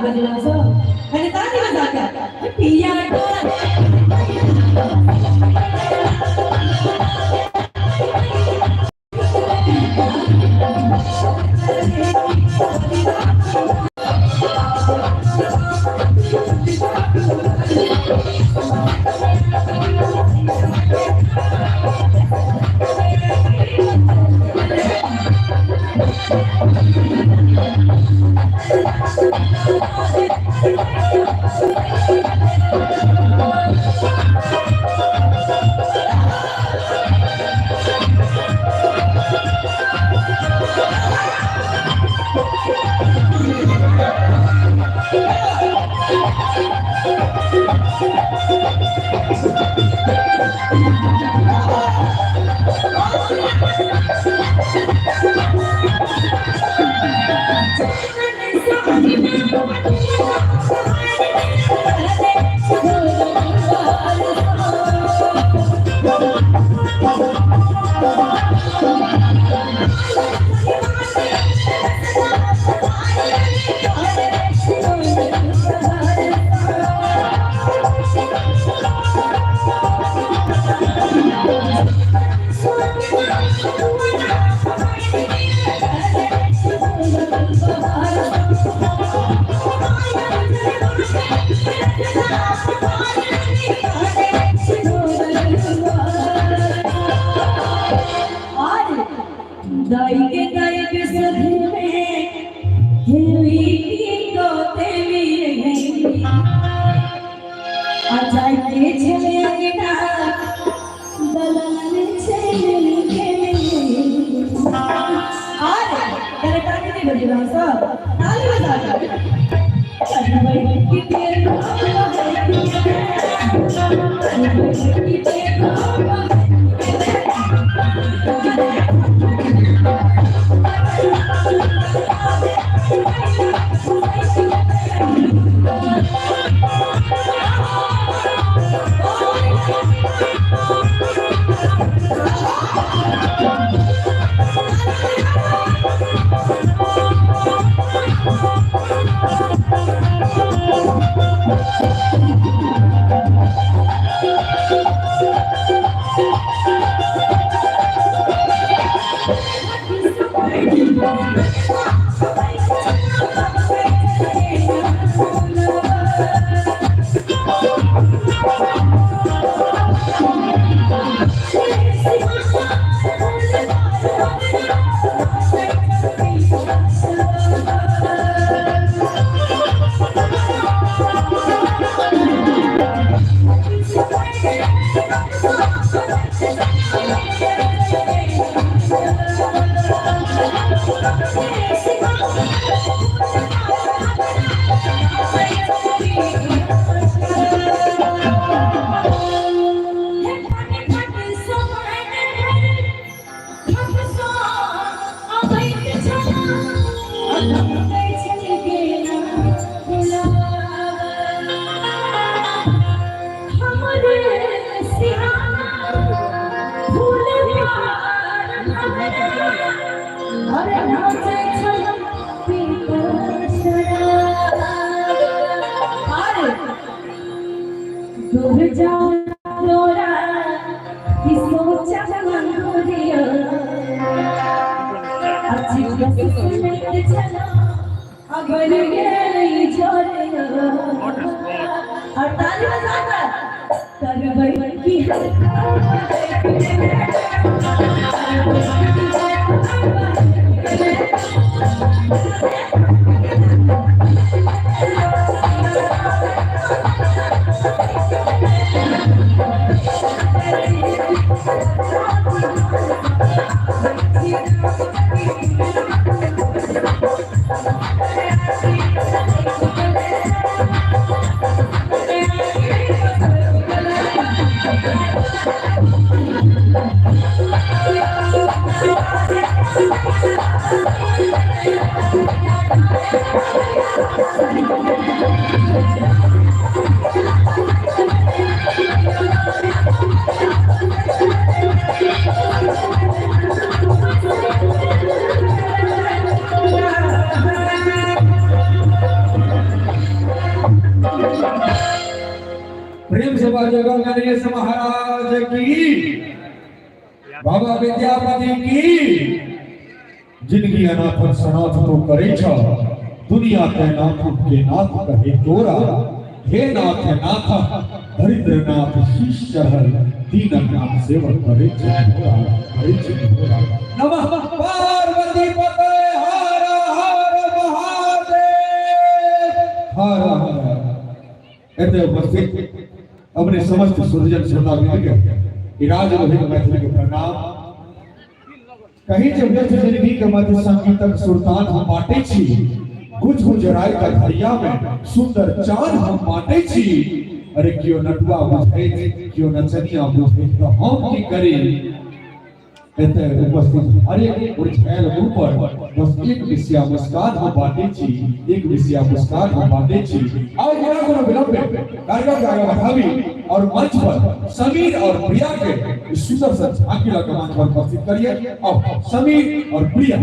बजलहुँ सब कनि ताली बजा कऽ पिया तोरा। दाई के सुध में हिली गोते में आ जाई के छले अंगना दलाल छले के और करे ताली नहीं बजला सब ताली बजा कर। दूर जाओ तोरा की सोचा मंगोरिया अच्छी सुनत चला अगर गेलै जोरिया और ताली बजाकर करबै की। जय गणेश महाराज की, बाबा विद्यापति की। जिंदगी अनाथक सनाथ तो करे छ, दुनिया के नाथ के नाथ कहे तोरा। हे नाथ नाथ दरिद्र नाथ शीश चढ़ल, दीनक नाम सेवक करे छ भोरा, करे छ भोरा। नमः पार्वती पते, हर हर महादेव हर हर। एते उपस्थित अपने समस्त सुरजन श्रोता के राज रोहित मैथिली के प्रणाम। कहीं जब व्यर्थ जिंदगी के मध्य संगीतक सुरतान हम बांटे छी, गुज गुजराई का धरिया में सुंदर चांद हम बांटे छी। अरे क्यों नटुआ बुझे, क्यों नचनिया बुझे, तो हम की करी? एते उपस्थित हरेक उर्झायल मुंह पर बस एक मिसिया मुस्कान हम बांटे छी, एक मिसिया मुस्कान हम बांटे छी। आओ बिना कोनो विलंब कार्यक्रम के आगे बढ़ाबी और मंच पर समीर और प्रिया के इस सुंदर सा झांकी लगा मंच पर उपस्थित करिए। और समीर और प्रिया।